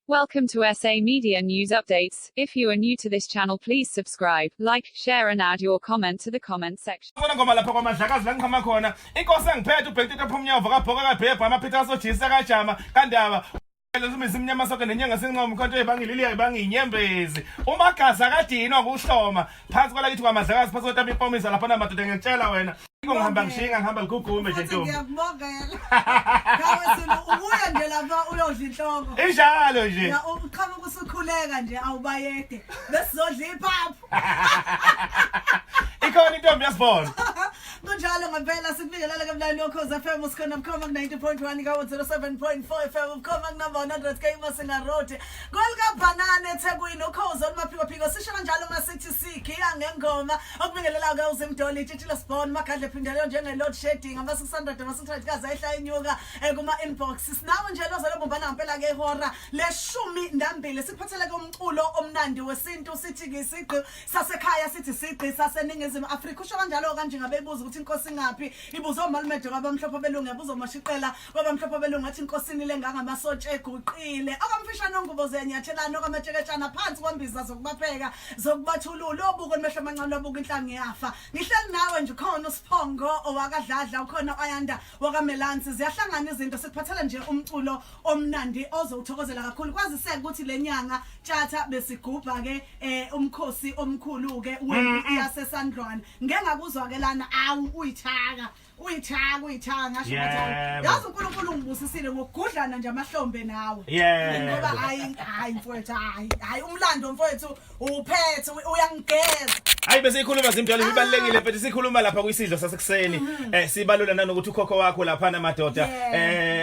Welcome to SA Media News Updates. If you are new to this channel, please subscribe, like, share and add your comment to the comment section. Khona ngoma lapha kwaMadlakazi la ngiqhama khona. Inkosi engiphethe ubhekutete phumnyovo kabhoka kabhebha amaphitha asojisa kajama kandaba. Lezimizi imnyama sonke nenyanga sinqoma umkhonto ebangilili ayibanga inyembezi. Umagaza akadinwa kuhloma phansi kwalakithi kwaMadlakazi phansi kwetama ipomisa lapha namadoda ngiyakutshela wena. Yiko ngihamba ngishinga ngihamba ligugume nje ntombi. Ngiyakubongela. Nawe Sulu ubuya nje lapha uyodla inhloko. Injalo nje. Ya uqhamuka usukhuleka nje awubayede. Besizodla iphaphu. Ikhona intombi yasibona. Kunjalo ngempela sikubingelele ke mlaleli woKhozi FM usikhona bukhoma ku 90.1 ka 107.4 FM bukhoma ku number 100 k Masinga Road. Kwelika Bhanana eThekwini ukhozi olumaphikophiko sisho kanjalo uma sithi sigiya ngengoma okubingelela ke uZimdoli itshitshilo sibona magadle phindeleyo njenge load shedding ama 600 ama 600 kaze ehla inyuka kuma inbox sinawo nje lozo lobumbana ngempela ke ihora le-12 sikuphathele ke umculo omnandi wesintu sithi ke isigqi sasekhaya sithi sigqi saseningizimu Afrika usho kanjalo kanje ngabe ibuza ukuthi inkosi ingaphi ibuza omalumedo kwabamhlophe belungu yabuza omashiqela kwabamhlophe belungu athi inkosini lengangamasotshe eguqile okamfishane ongubo ziyanyathelana okamatsheketshana phansi kwambiza zokubapheka zokubathulula obuko emehlo amancane obuka inhlangi yafa ngihleli nawe nje khona uSiphongo owakadladla ukhona Ayanda wakaMelansi ziyahlangana izinto sikuphathela nje umculo omnandi ozowuthokozela kakhulu kwaziseka ukuthi lenyanga tshatha besigubha ke umkhosi omkhulu ke wempi yaseSandlwana ngeke ngakuzwa ke lana awu uyithaka uyithaka uyithaka ngasho ngathi awu, yazi uNkulunkulu ungibusisile ngokugudlana nje amahlombe nawe ngoba hayi hayi mfowethu hayi hayi umlando mfowethu uphethe uyangigeza. Hayi bese ikhuluma zimdala ibalekile mfethu sikhuluma lapha kwisidlo sasekuseni sibalula nanokuthi ukhokho wakho lapha namadoda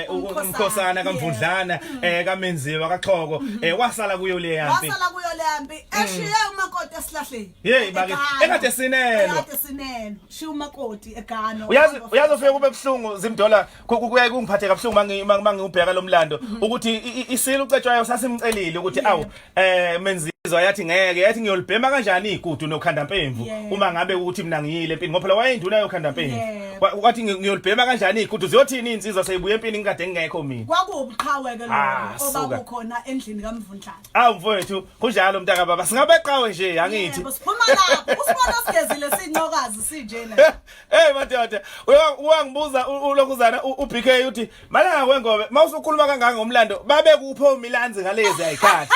umkhosana kaMvundlana kaMenziwa kaXhoko wasala kuyo le yampi wasala kuyo le yampi eshiye umakoti esihlahleni. Hey bakithi ekade sinelo ekade sinelo shiya umakoti egano. Uyazi uyazi ufike kube buhlungu zimdola kuyaye kungiphathe kabuhlungu mangiubheka lo mlando ukuthi isilo ucetshwayo sasimcelile ukuthi awu Menzizwa yathi ngeke yathi ngiyolibhema kanjani igudu nokhandampemvu uma ngabe ukuthi mina ngiyile empini ngoba phela wayeyinduna yokhandampemvu wathi ngiyolibhema kanjani igudu ziyothini insizwa seyibuye empini ngikade ngingekho mina. Kwakuwubuqhawe ke lokho obabukhona endlini kaMvundlana. Awu mfowethu kunjalo mntaka baba singabeqhawe nje angithi. Yebo siphuma lapho usibona sigezile sincokazi sinjena. Hey madoda uyangibuza ulokhuzana uBK uthi malanga kwengobe mawusukhuluma kangaka ngomlando babe kupho uMilanzi ngalezi ayikhathi.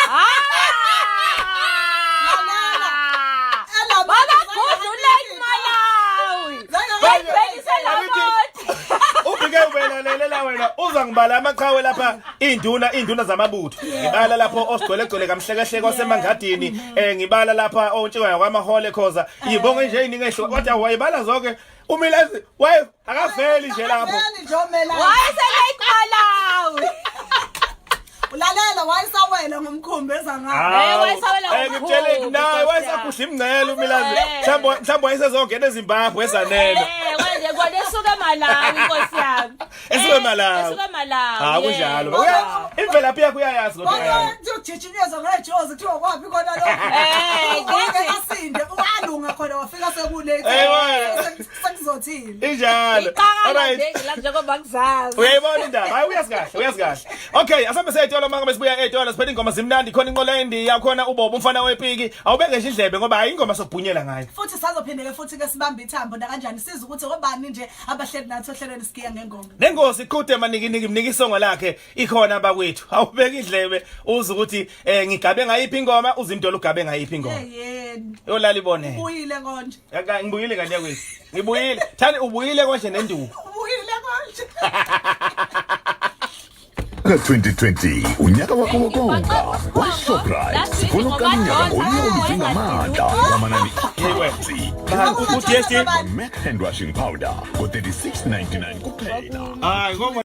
UBK ubelalela wena uza ngibala amaqhawe lapha induna zamabutho ngibala lapho osigcwele gcwele kamhlekehleke wasemangadini ngibala lapha ontshikwa kwamahole khoza ngibonge nje iningi ehlo kodwa wayibala zonke uMilanzi waye akaveli nje lapho Wayesele Malawi. Ulalela wayesawela ngomkhumbi eza ngayo. Wayesawela ngomkhumbi. Ngikutshele naye wayesagudla imngcele uMilanzi mhlawumbe wayesezongena eZimbabwe ezanele. Manje kodwa esuka eMalawi inkosi yami. Esuka eMalawi. Esuka eMalawi. Ha kunjalo. Imvelaphi yakho uyayazi kodwa. Kodwa ujijinyezwa ngejozi kuthiwa kwaphi khona lokho. Ngithi asinde walunga khona wafika sekulate. Sekuzothini. Injalo. Alright. La njengoba kuzazi. Uyayibona indaba. Hayi uyazi kahle, uyazi kahle. Okay, asambe seyithola manje sibuya eyithola siphethe ingoma zimnandi khona inqola endiya khona uBobo umfana wepiki. Awubeke nje indlebe ngoba hayi ingoma sokubhunyela ngayo. Futhi sazophindeke futhi ke sibambe ithambo nakanjani siza ukuthi obani nje abahleli nathi ohlelweni sigiya ngengoma. Nengosi iqhude manikiniki mnika isongo lakhe ikhona abakwethu. Awubeke indlebe uze ukuthi ngigabe ngayiphi ingoma uzimdola ugabe ngayiphi ingoma. Yeyeni. Yolala ibone. Ubuyile konje. Yaka ngibuyile kanti yakwethu. Ngibuyile. Thani ubuyile konje nenduku. Ubuyile konje. Ka-2020 unyaka wakho wokonga kwaShoprite sifuna ukaminyaka ngonyaka oludinga amandla ngamanani aphansi. U-DST Mac hand washing powder ngo-36.99 kuphela. Hayi ngoba